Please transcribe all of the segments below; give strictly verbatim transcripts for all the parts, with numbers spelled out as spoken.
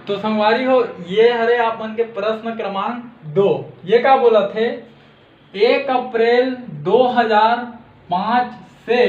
तो संगवारी हो, ये हरे आप मन के प्रश्न क्रमांक दो। ये का बोलत हे, एक अप्रैल दो हज़ार पाँच से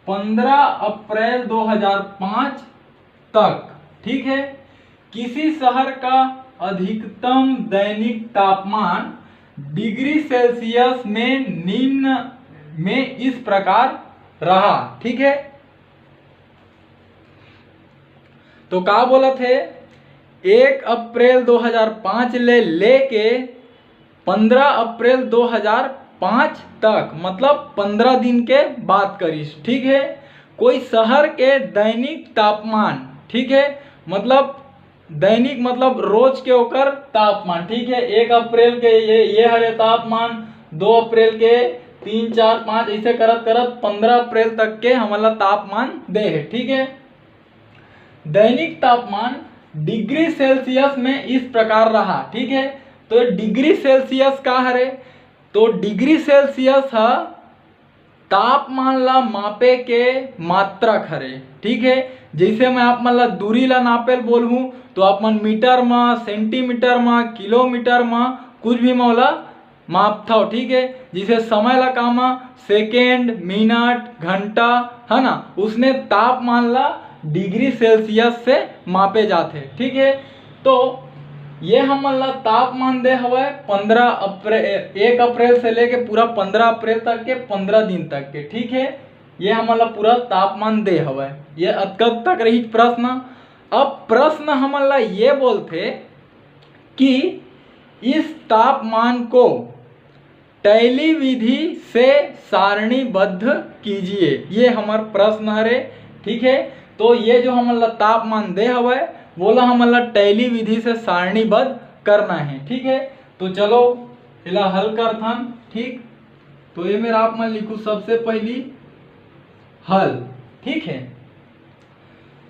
पन्द्रह अप्रैल दो हज़ार पाँच तक, ठीक है, किसी शहर का अधिकतम दैनिक तापमान डिग्री सेल्सियस में निम्न में इस प्रकार रहा, ठीक है। तो का बोलत हे, एक अप्रैल दो हज़ार पाँच ले लेके पन्द्रह अप्रैल दो हज़ार पाँच तक, मतलब पन्द्रह दिन के बात करिस, ठीक है। कोई शहर के दैनिक तापमान, ठीक है, मतलब दैनिक मतलब रोज के ओकर तापमान, ठीक है। एक अप्रैल के ये ये हरे तापमान, दो अप्रैल के तीन, चार, पाँच, ऐसे करत करत पन्द्रह अप्रैल तक के हमन ला तापमान दे हे, ठीक है। दैनिक तापमान डिग्री सेल्सियस में इस प्रकार रहा, ठीक है। तो डिग्री सेल्सियस का हरे, तो डिग्री सेल्सियस ह तापमान ला मापे के मात्रक हरे, ठीक है। जैसे मैं आप मन ला दूरी ला नापे ल बोलहूँ, तो आप मन मीटर म, सेंटीमीटर म, किलोमीटर म, कुछ भी म ओला मापथव, ठीक है। जैसे समय ला का म सेकेंड, मिनट, घंटा, है ना, उसने तापमान ला डिग्री सेल्सियस से मापे जाथे, ठीक है। तो ये हमन ला तापमान दे हवय पन्द्रह अप्रैल, एक अप्रैल से लेके पूरा पन्द्रह अप्रैल तक के, पन्द्रह दिन तक के, ठीक है। ये हमन ला पूरा तापमान दे हवय, ये अतका तक रही प्रश्न। अब प्रश्न हमन ला ये बोलथे कि इस तापमान को टैली विधि से सारणीबद्ध कीजिए, ये हमर प्रश्न हरे, ठीक है। तो ये जो हमन ला तापमान दे हवय, वोला हमन ला टैली विधि से सारणीबद्ध करना है, ठीक है। तो चलो एला हल करथन, ठीक। तो ये मेर आप मन लिखू सबसे पहली हल, ठीक है।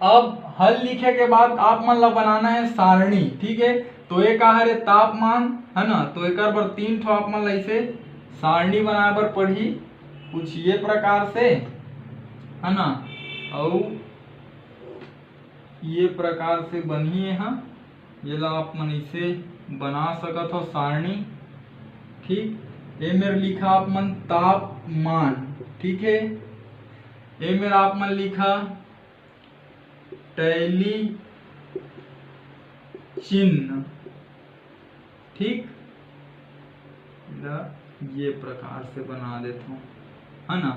अब हल लिखे के बाद आप मन ला बनाना है सारणी, ठीक है। तो ये का हरे, तापमान, है ना, तो एकर बर तीन ठो आप मन ला इसे सारणी बनाए बर पड़ही, कुछ ये प्रकार से, है ना, अउ ये प्रकार से बनही ये ह। ये ला आप मन इसे बना सकत हो सारणी, ठीक। ए मेर लिखा आप मन तापमान, ठीक है। ए मेर आप मन लिखा टैली चिन्ह, ठीक। ला ये प्रकार से बना देथव, है ना।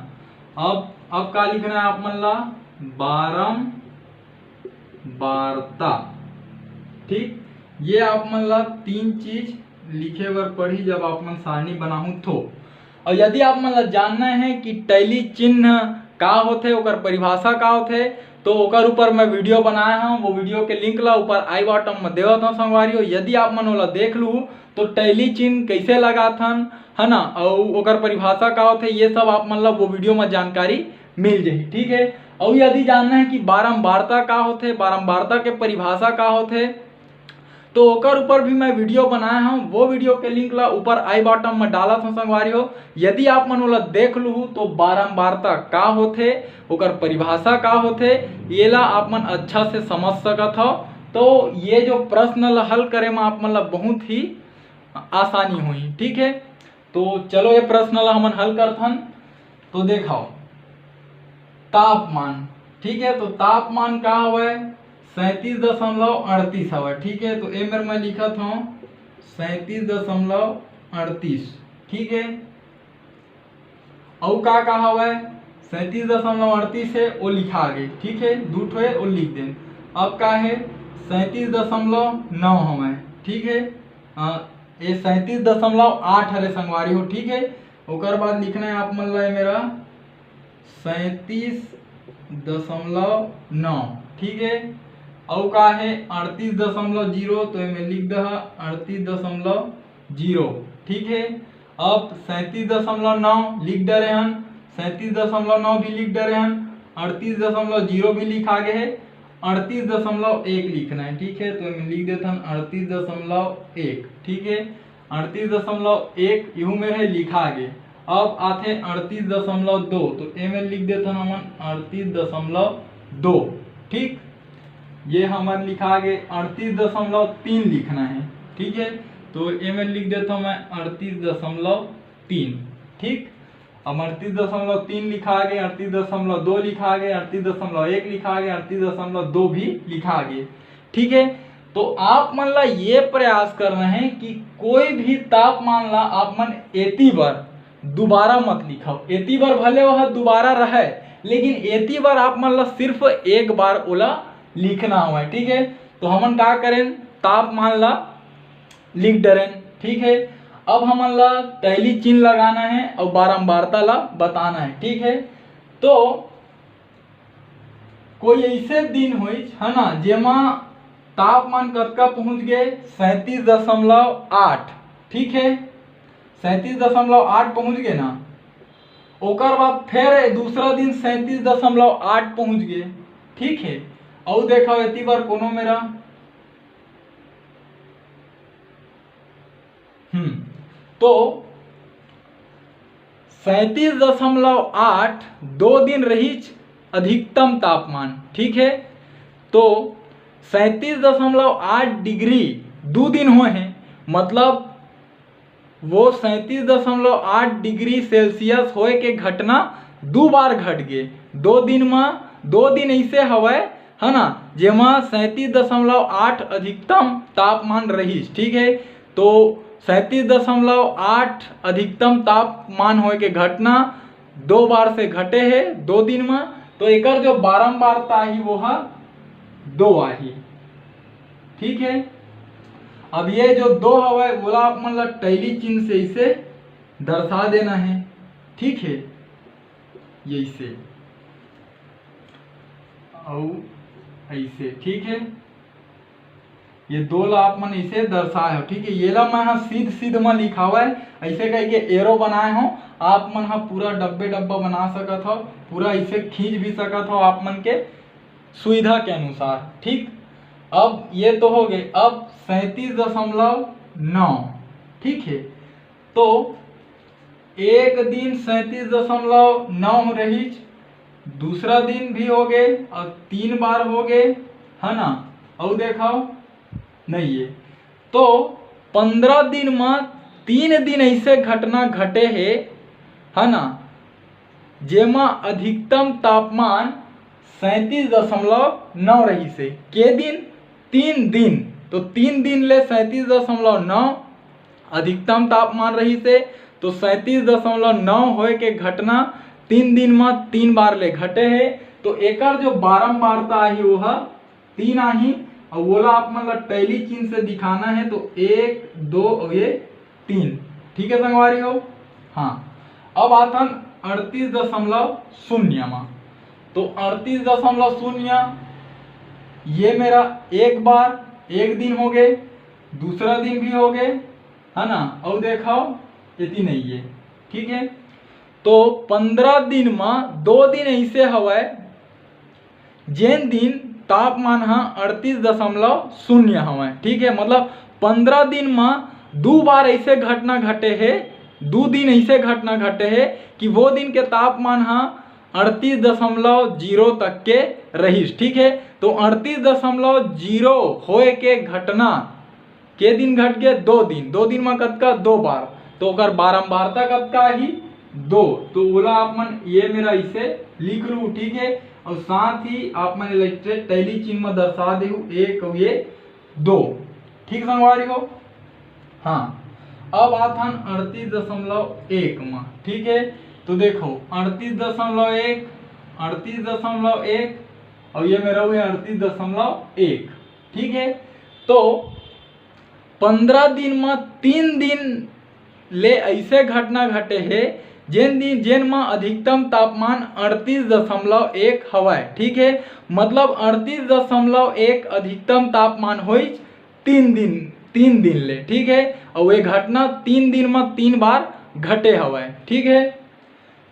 अब अब का लिखना है आप मन ला, बारंबारता, ठीक। ये आप मन ला तीन चीज लिखे बर पड़ही जब आप मन सारणी बनाहू तो। और यदि आप मन ला जानना है कि टैली चिन्ह का होथे, ओकर परिभाषा का होथे, तो ओकर ऊपर मैं वीडियो बनाए हूँ। वो वीडियो के लिंक ला ऊपर आई बॉटम में देवत हूँ संगवारी हो, यदि आप मन ओला देख लू तो टैली चिन्ह कैसे लगाथन, है ना, अउ ओकर परिभाषा का होथे, ये सब आप मन ला वो वीडियो में जानकारी मिल जाही, ठीक है। अउ यदि जानना है कि बारंबारता का होथे, बारंबारता के परिभाषा का होथे, तो ओकर ऊपर भी मैं वीडियो बनाए हूँ। वो वीडियो के लिंक ला ऊपर आई बॉटम में डालत हूँ संगवारी हो, यदि आप मन ओला देख लूहू तो बारंबारता का होथे, ओकर परिभाषा का होथे, ये ला आप मन अच्छा से समझ सकत हो। तो ये जो प्रश्न ला हल करे में आप मन ला बहुत ही आसानी होही, ठीक है। तो चलो ये प्रश्न ला हमन हल करथन। तो देखाओ तापमान, ठीक है, तो तापमान का हवय, सैंतीस दशमलव अड़तीस हवय, ठीक है। तो ए मेर मैं लिखत हूँ सैंतीस दशमलव अड़तीस, ठीक है। अउ का का हवय, सैंतीस दशमलव अड़तीस है, वो लिखा गे, ठीक है, दू ठो है, वो लिख देन। अब का है, सैंतीस दशमलव नौ हवय, ठीक है। अ, ये सैंतीस दशमलव आठ हरे संगवारी हो, ठीक है। ओकर बाद लिखना है आप मन ला ये मेरा सैंतीस दशमलव नौ, ठीक है। अउ का है, अड़तीस दशमलव जीरो, तो एमे लिख दहा अड़तीस दशमलव जीरो, ठीक है। अब सैंतीस दशमलव नौ लिख डरे हन, सैंतीस दशमलव नौ भी लिख डरे हन, अड़तीस दशमलव जीरो भी लिखा गे है, अड़तीस दशमलव एक लिखना है, ठीक है। तो एमे लिख देथन अड़तीस दशमलव एक, ठीक है। अड़तीस दशमलव एक इहू मेर है लिखा गे। अब आथे अड़तीस दशमलव दो, तो एमे लिख देथन हमन अड़तीस दशमलव दो, ठीक। ये हमर लिखा गे अड़तीस दशमलव तीन लिखना है, ठीक है। तो ये मैं लिख देता हूँ मैं अड़तीस दशमलव तीन, ठीक। अब अड़तीस दशमलव तीन लिखा गे, अड़तीस दशमलव दो लिखा गे, अड़तीस दशमलव एक लिखा गे, अड़तीस दशमलव दो भी लिखा गे, ठीक है। तो आप मन ला ये प्रयास करना है कि कोई भी तापमान ला आप मन एती बर दोबारा मत लिखव। एती बर भले वह दोबारा रहे, लेकिन एती बर आप मन ला सिर्फ एक बार ओला लिखना हवय, ठीक है। तो हमन का करें, तापमान ला लिख डरेन, ठीक है। अब हमन ला टैली चिन्ह लगाना है और बारंबारता ला बताना है, ठीक है। तो कोई ऐसे दिन होइच है ना, जेमा तापमान कतका पहुंच गए, सैंतीस दशमलव आठ, ठीक है। सैंतीस दशमलव आठ पहुंच गए ना, ओकर बाद फिर दूसरा दिन सैंतीस दशमलव आठ पहुंच गए, ठीक है। और देखा एती बार कोनो मेरा हम्म तो सैंतीस दशमलव आठ दो दिन रहीच अधिकतम तापमान, ठीक है। तो सैंतीस दशमलव आठ डिग्री दो दिन हुए हैं, मतलब वो सैंतीस दशमलव आठ डिग्री सेल्सियस होए के घटना दो बार घट गए दो दिन में। दो दिन ऐसे हवय है ना, जेमा सैंतीस दशमलव आठ अधिकतम तापमान रहीस, ठीक है। तो सैंतीस दशमलव आठ अधिकतम तापमान होए के घटना दो बार से घटे है दो दिन में। तो एकर जो बारंबारता आही वो हा दो आही, ठीक है। अब ये जो दो हवय ओला आप मन ला टैली चिन्ह से इसे दर्शा देना है, ठीक है। ये इसे अउ ऐसे, ठीक है। ये दो ला आप मन इसे दर्शाए हो, ठीक है। ये ला मैं हा सीध सीध में लिखावय, ऐसे कह के एरो बनाए हो। आप मन हा पूरा डब्बे डब्बा बना सकत हो, पूरा इसे खींच भी सकत हो आप मन के सुविधा के अनुसार, ठीक। अब ये तो हो गए। अब सैंतीस दशमलव नौ, ठीक है। तो एक दिन सैंतीस दशमलव नौ रहीच, दूसरा दिन भी हो गए और तीन बार हो गए, है ना। और देखाओ, नहीं है। तो पंद्रह दिन में तीन दिन ऐसे घटना घटे है, है ना, जेमा अधिकतम तापमान सैंतीस दशमलव नौ रहीस हे। के दिन? तीन दिन। तो तीन दिन ले सैंतीस दशमलव नौ अधिकतम तापमान रहीस हे। तो सैंतीस दशमलव नौ होए के घटना तीन दिन में तीन बार ले घटे हे। तो एकर जो बारंबारता आही वो ह तीन आही, अउ ओला आप मन ला टैली चिन्ह से दिखाना है। तो एक, दो और ये तीन। ठीक है संगवारी हो। हाँ, अब आथन अड़तीस दशमलव शून्य मा। तो अड़तीस दशमलव शून्य, ये मेरा एक बार, एक दिन हो गए, दूसरा दिन भी हो गए, है ना। अउ देखाओ, इतनी नहीं है। ठीक है, तो पंद्रह दिन मा दो दिन ऐसे हवय जेन दिन तापमान ह अड़तीस दशमलव शून्य हवय। ठीक है, मतलब पंद्रह दिन म दू बार ऐसे घटना घटे हे, दू दिन ऐसे घटना घटे हे कि वो दिन के तापमान ह अड़तीस दशमलव जीरो तक के रहिस। ठीक है, तो अड़तीस दशमलव जीरो होए के घटना के दिन घट गए? दो दिन। दो दिन में कतका? दो बार। तो ओकर बारंबारता कतका आही? दो। तो ओला आप मन ये मेरा इसे लिख लू, ठीक है। और साथ ही आप मन इलेक्ट्रिक टैली चिन्ह में दर्शा देहू, एक और ये दो। ठीक संगवारी हो। हाँ, अब आथन अड़तीस दशमलव एक में। ठीक है, तो देखो अड़तीस दशमलव एक, अड़तीस दशमलव एक और ये मेरा हुए अड़तीस दशमलव एक। ठीक है, तो पंद्रह दिन में तीन दिन ले ऐसे घटना घटे हे जेन दिन, जेन में अधिकतम तापमान अड़तीस दशमलव एक हवय। ठीक है, मतलब अड़तीस दशमलव एक अधिकतम तापमान होइच तीन दिन, तीन दिन ले। ठीक है, और ये घटना तीन दिन में तीन बार घटे हवय। ठीक है,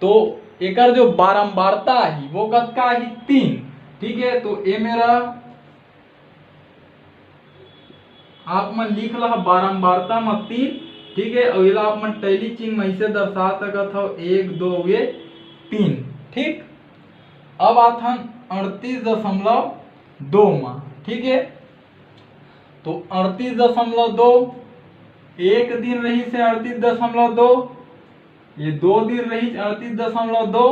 तो एकर जो बारंबारता आही वो कतका आही? तीन। ठीक है, तो ये मेरा आप मन लिख ला बारंबारता म तीन। ठीक है, और एला आप मन टैली चिन्ह में ऐसे दर्शा सकत हो, एक, दो, ये तीन। ठीक, अब आथन अड़तीस दशमलव दो मा। ठीक है, तो अड़तीस दशमलव दो, एक दिन रहिस हे अड़तीस दशमलव दो, ये दो दिन रहिस अड़तीस दशमलव दो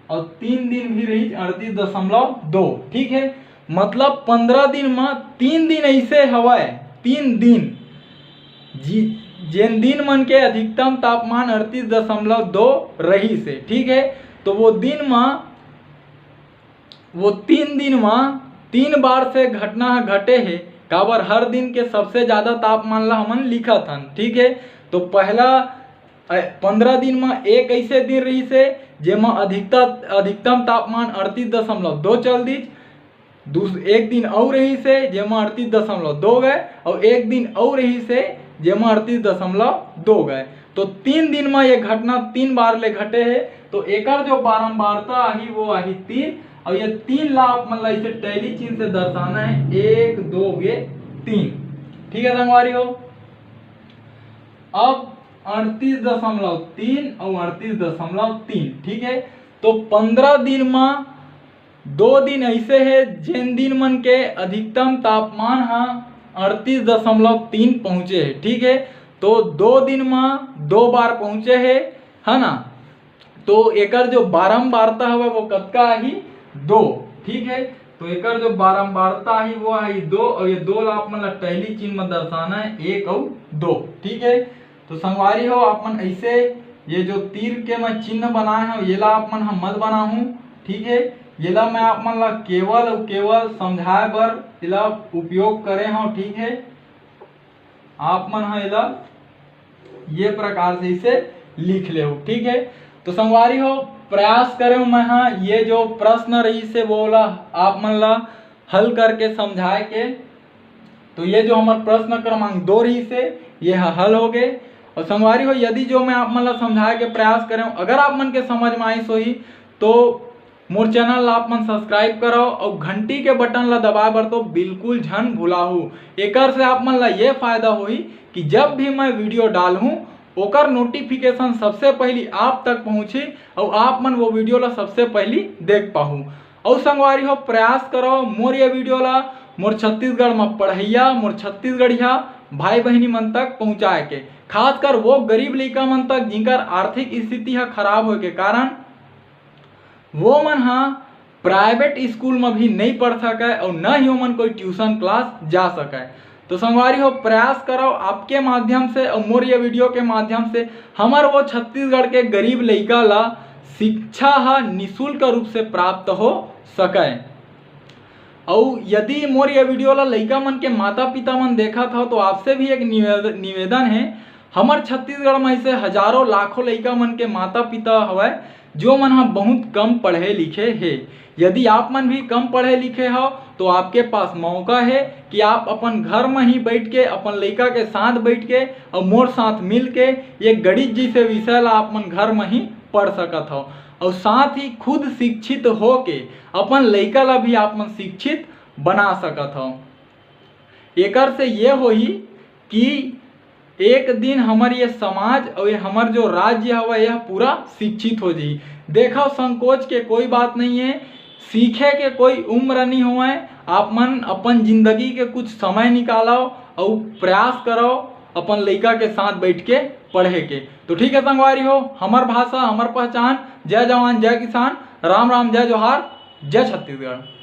और तीन दिन भी रहिस अड़तीस दशमलव दो। ठीक है, मतलब पंद्रह दिन में तीन दिन ऐसे हवय, तीन दिन जी, जेन दिन मन के अधिकतम तापमान अड़तीस दशमलव दो रहिस हे। ठीक है, तो वो दिन में, वो तीन दिन में तीन बार से घटना ह घटे हे। काबर, हर दिन के सबसे ज्यादा तापमान ला हमन लिखत हन। ठीक है, तो पहला पंद्रह दिन में एक ऐसे दिन रहिस हे जेमा अधिकता अधिकतम तापमान अड़तीस दशमलव दो चल दिस। दूस एक दिन अउ रहिस हे जेमा अड़तीस दशमलव दो गए, और एक दिन अउ रहिस हे जेमा अड़तीस दशमलव दो गए। तो तीन दिन में ये घटना तीन बार ले घटे हे, तो एकर जो बारंबारता आही वो आही तीन, और ये तीन ला आप मन ला इसे टैली चिन्ह से दर्शाना है, एक, दो, ये तीन। ठीक है संगवारी हो, अब अड़तीस दशमलव तीन और अड़तीस दशमलव तीन। ठीक है, तो पंद्रह दिन में दो दिन ऐसे हे जेन दिन मन के अधिकतम तापमान हा अड़तीस दशमलव तीन पहुँचे हे। ठीक है, तो दो दिन में दो बार पहुँचे हे, है ना। तो एकर जो बारंबारता हवे वो कतका आही? दो। ठीक है, तो एकर जो बारंबारता आही वो आही दो, और ये दो ला आप मन ला टैली चिन्ह में दर्शाना है, एक और दो। ठीक है, तो संगवारी हो, आप मन ऐसे ये जो तीर के मैं चिन्ह बनाए हव, ये ला आप मन ह मत बनाहू। ठीक है, ये ला मैं आप मन ला केवल और केवल समझाए बर ये ला उपयोग करे हव। ठीक है, आप मन ह ये ला ये प्रकार से इसे लिख लेहू। ठीक है, तो संगवारी हो, प्रयास करे मैं हा ये जो प्रश्न रहिस हे वो ला आप मन ला हल करके समझाए के। तो ये जो हमर प्रश्न क्रमांक दो रहिस हे, ये ह हल हो गए। और संगवारी हो, यदि जो मैं आप मन ला समझाए के प्रयास करे हूँ, अगर आप मन के समझ में आइस होही, तो मोर चैनल ला आप मन सब्सक्राइब करव और घंटी के बटन ला दबाए बर तो बिल्कुल झन भुलाहू। एकर से आप मन ला ये फायदा होही कि जब भी मैं वीडियो डालहूँ, ओकर नोटिफिकेशन सबसे पहली आप तक पहुँची और आप मन वो वीडियो ला सबसे पहली देख पाहू। और संगवारी हो, प्रयास करव मोर ये वीडियो ला मोर छत्तीसगढ़ में पढ़ैया, मोर छत्तीसगढ़िया भाई बहिनी मन तक पहुँचाए के, खासकर वो गरीब लइका मन तक जिनकर आर्थिक स्थिति ह खराब होए के कारण वो मन हा प्राइवेट स्कूल में भी नहीं पढ़ सके और न ही ओमन कोई ट्यूशन क्लास जा सके। तो संगवारी हो, प्रयास करव आपके माध्यम से और मोर ये वीडियो के माध्यम से हमर वो छत्तीसगढ़ के गरीब लइका ला शिक्षा हा निशुल्क रूप से प्राप्त हो सके। और यदि मोर ये वीडियो ला लइका मन के माता पिता मन देखत हो तो आपसे भी एक निवेद-, निवेदन है, हमर छत्तीसगढ़ में ऐसे हजारों लाखों लइका मन के माता पिता हवय जो मन ह बहुत कम पढ़े लिखे हे। यदि आप मन भी कम पढ़े लिखे हो तो आपके पास मौका है कि आप अपन घर में ही बैठ के अपन लइका के साथ बैठ के और मोर साथ मिल के ये गणित जैसे विषय ला आप मन घर में ही पढ़ सकत हो और साथ ही खुद शिक्षित हो के अपन लइका ला भी आप मन शिक्षित बना सकत हो। एकर से ये होही कि एक दिन हमर ये समाज और ये हमर जो राज्य हवय, यह पूरा शिक्षित हो जाही। देखो, संकोच के कोई बात नहीं है, सीखे के कोई उम्र नहीं होवय। आप मन अपन जिंदगी के कुछ समय निकालव और प्रयास करव अपन लइका के साथ बैठ के पढ़े के। तो ठीक है संगवारी हो, हमर भाषा, हमर पहचान। जय जवान, जय किसान, राम राम, जय जोहार, जय छत्तीसगढ़।